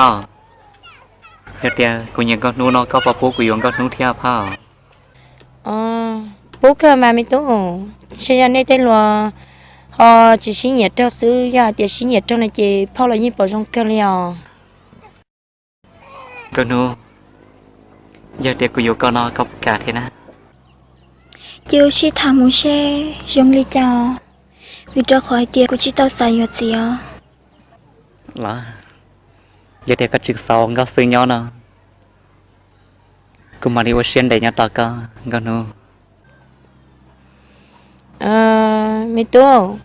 Phauj, yog tias kuv nyiam Nkauj Hnub no koj puas pub kuv yuav Nkauj Hnub thiab phauj? Pub kawg mas me tub, ntshe yog nej tej luag ho tsis sib nyiam raug xwb, yog hais tias sib nyiam raug no ces phauj los yeej pom zoo kawg li os. Nkauj Hnub, yog tias kuv yuav koj no koj puas kam thiab na? Cia sib tham mus seb zoo li cas, vim rau qhov hais tias kuv tsis tau xav yuav txiv os. Los, yog tias koj tsis xav ua nkauj xwb nyob no, kuv mam li ua siab ntev nyob tos koj Nkauj Hnub. Me tub,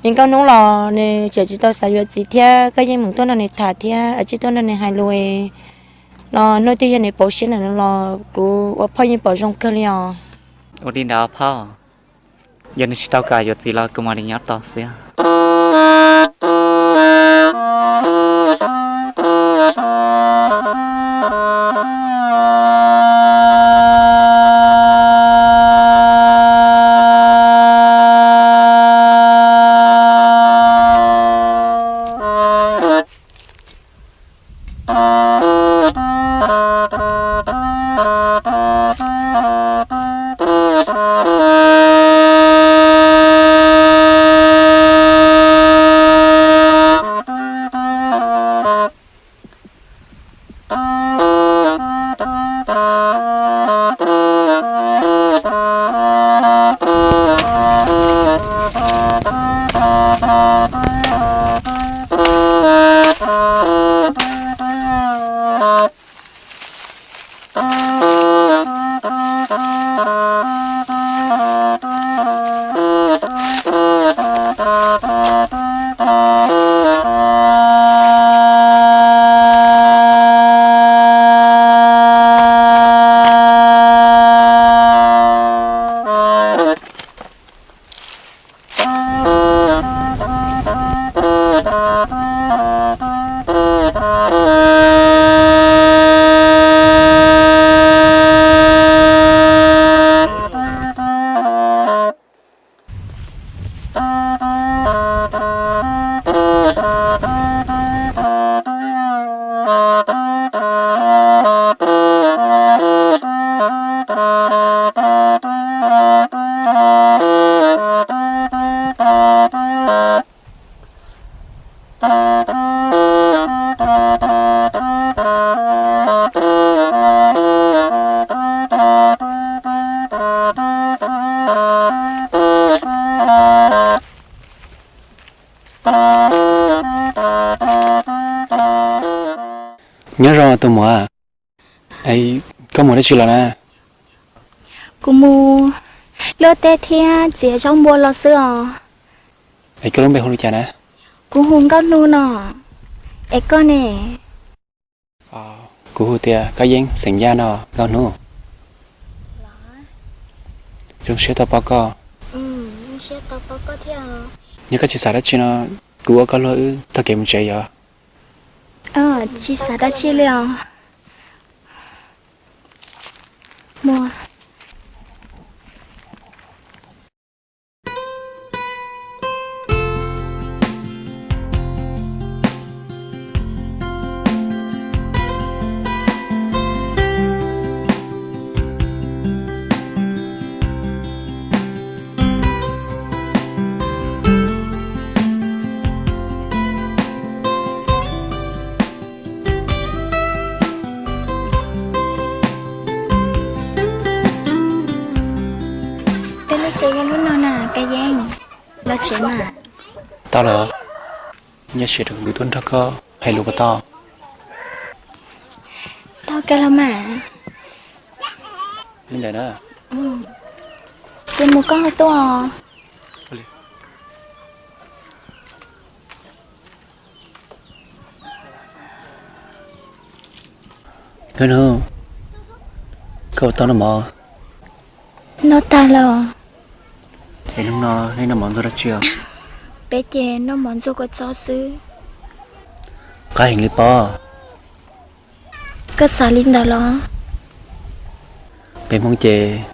es Nkauj Hnub los nws tseem tsis tau xav yuav txiv thiab, koj yeej meem tuaj nrog nws tham thiab, tsis tuaj nrog nws hais lus los hnub twg yog nws pauv siab lawm los kuv ua phauj yeej pom zoo kawg li os. Ua li ntawd phauj, yog nws tsis tau kam yuav txiv los kuv mam li nyob tos xwb. Nyob zoo tus muam, koj mus dab tsi los na? Kuv mus luaj teb thiab txiav zaub npua los xwb os. Es koj lub npe hu li cas na? Kuv hu Nkauj Hnub no. Es koj ne? Kuv hu tias Kab Yeeb xeem Yaj no Nkauj Hnub. Zoo siab tau pom koj. Yog koj tsis xav dab tsi no, kuv ua koj luag wb taug kev mus tsev yom. Tsis xav dab tsi li os. Peb lub tsev yog lub no na Kab Yeeb. Los tsev mas. Tau lawm, nyob sawv daws kuv tuaj nrog koj hais lus puas tau? Tau kawg los mas. Li ntawd na. Ces mus koj ho tuaj. Nkauj Hnub, koj puas tau noj mov? Noj tag lawm. Es hnub no nej noj mov ntxuag dab tsi os? Peb ces noj mov ntxuag kua txob xwb. Qab heev li pob. Koj xav li ntawd los? Peb Hmoob ces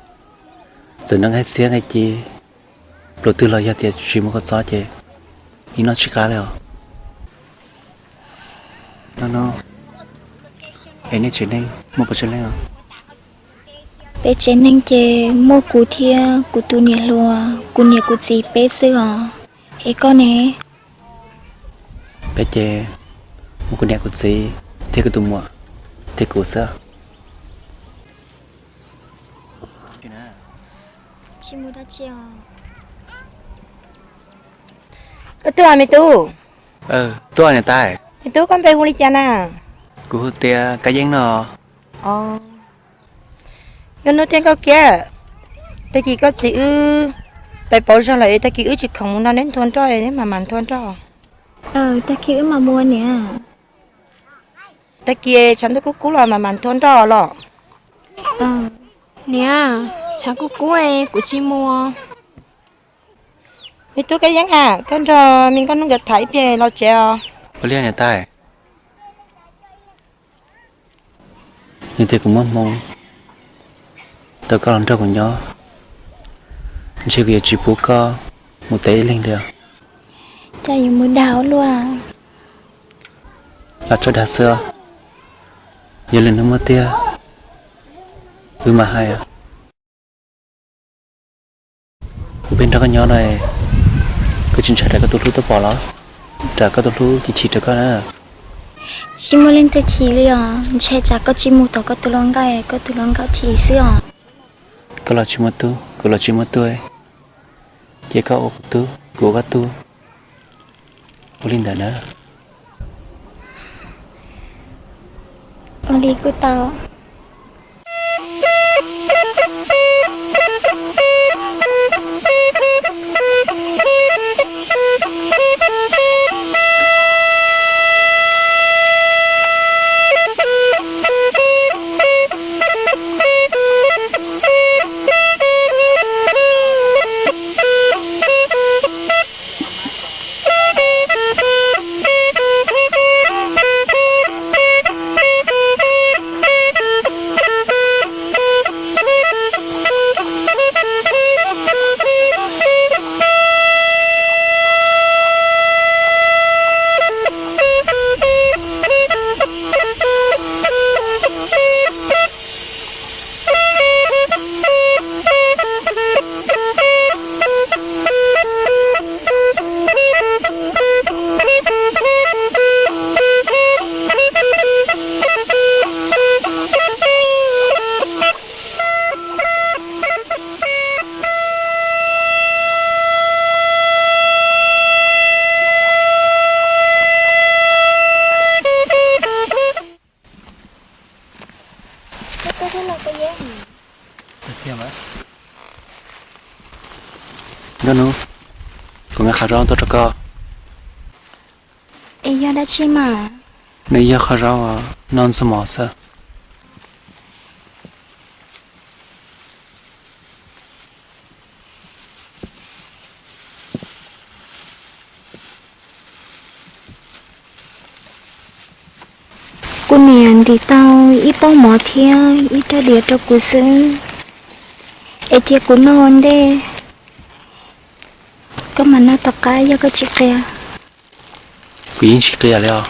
txawm noj nqaij txiab nqaij ci, pluas twg los yog tias tsis muaj kua txob ces yeej noj tsis qab li os. No no, es nej tsev neeg muaj pes tsawg leej os? Peb tsev neeg ces muaj kuv thiab kuv tus niam hluas, kuv niam kuv txiv peb xwb os. Es koj ne? Peb ces muaj kuv niam kuv txiv thiab kuv tus muam thiab kuv xwb. Tsis mus dab tsi os? Koj tuaj me tub? Tuaj niam tais. Me tub koj npe hu li cas na? Kuv hu tias Kab Yeeb no. Nkauj Hnub thiab Nkauj Kiab, tag kis koj txiv wb pais pauv zog lawm es tag kis wb tsis khoom mus nrog neb nthua nroj, neb mam mam nthua nroj. Tag kis wb mam mus niam. Tag kis tshav ntuj kub kub los mam mam nthua nroj los. Niam, tshav kub kub kuv tsis mus. Me tub Kab Yeeb a, koj nrog me Nkauj Hnub nkawd tham ib pliag los tsev os. Ua li niam tais. Yog tias kuv muaj hmoo tau koj los nrog kuv nyob, ntshe kuv yuav tsis pub koj mus teb ib leeg li os. Cas yuav mus dag ua luaj? Lam tso dag xwb, yog lwm hnub muaj tiag wb mam hais. Kuv pheej nrog koj nyob no, koj tsis ntshai tsam koj tus hlub tuaj pom los? Tsam koj tus hlub chim chim rau koj na. Tsis muaj leej twg chim li os, ntshai tsam koj tsis mus tom koj tus hluas nkauj, koj tus hluas nkauj chim xwb os. Koj los tsis muaj tub, kuv los tsis muaj tub, ces koj ua kuv tub, kuv ua koj tub, ua li ntawd na. Ua li kuj tau. Nkauj Hnub, kuv nqa qhov zaub tuaj rau koj. Es yog dab tsi mas? Nws yog qhov zaub noj ntxuag mov xwb. Kuv niam ntim tau ib pob mov thiab ib rab diav rau kuv xwb, es cia kuv noj ua ntej, koj mam noj tom qab yog koj tsis qia. Kuv yeej tsis qia li os.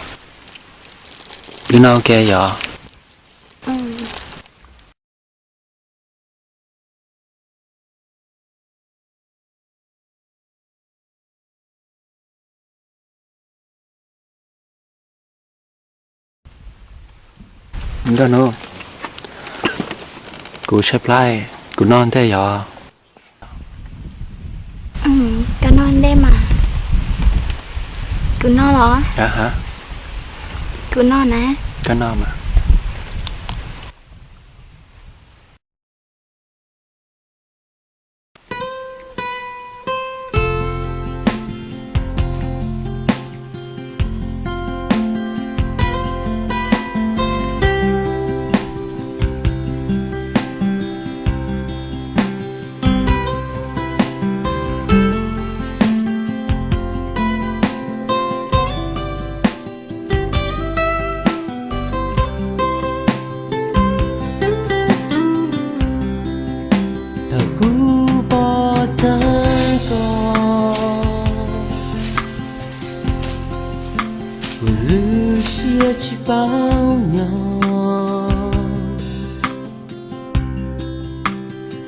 Wb noj ua ke yom. Nkauj Hnub, kuv tshaib plab, kuv noj ntej yom. Koj noj ntej mas. Kuv noj los? Kuv noj na. Koj noj mas. Yuav tsis paub nyob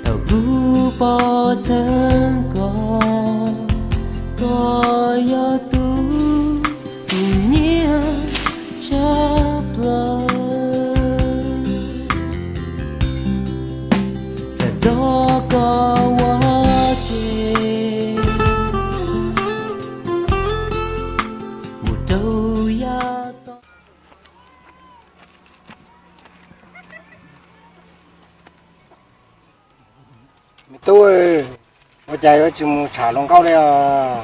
thaum kuv pom thawj koj, koj yog tus kuv nyiam tshaj plaws. Txawm nrog koj ua ke mus rau yav tod. Me tub, ua cas yuav tsis mus tsham hluas nkauj li os?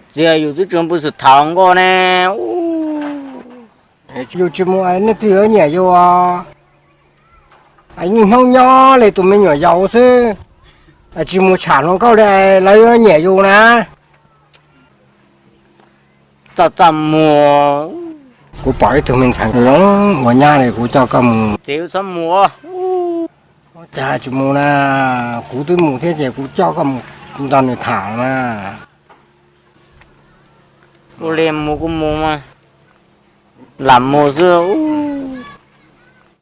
Txiv, yus twb tsis pw xwm tham hluas nkauj ne. Yus tsis mus es leej twg yuav nyiam yus? Yeej hnub nyob li tus me nyuam yaus xwb, tsis mus tsham hluas nkauj li lawv yuav nyiam yus na. Txaj txaj muag. Kuv pom ib tug me ntxhais zoo ua nyab li, kuv coj koj mus. Txiv, txhob mus. Ua cas tsis mus na? Kuv twb mus thiab ces kuv coj koj mus nrog nws tham na. Ua li mus kuj mus mas, lam mus xwb.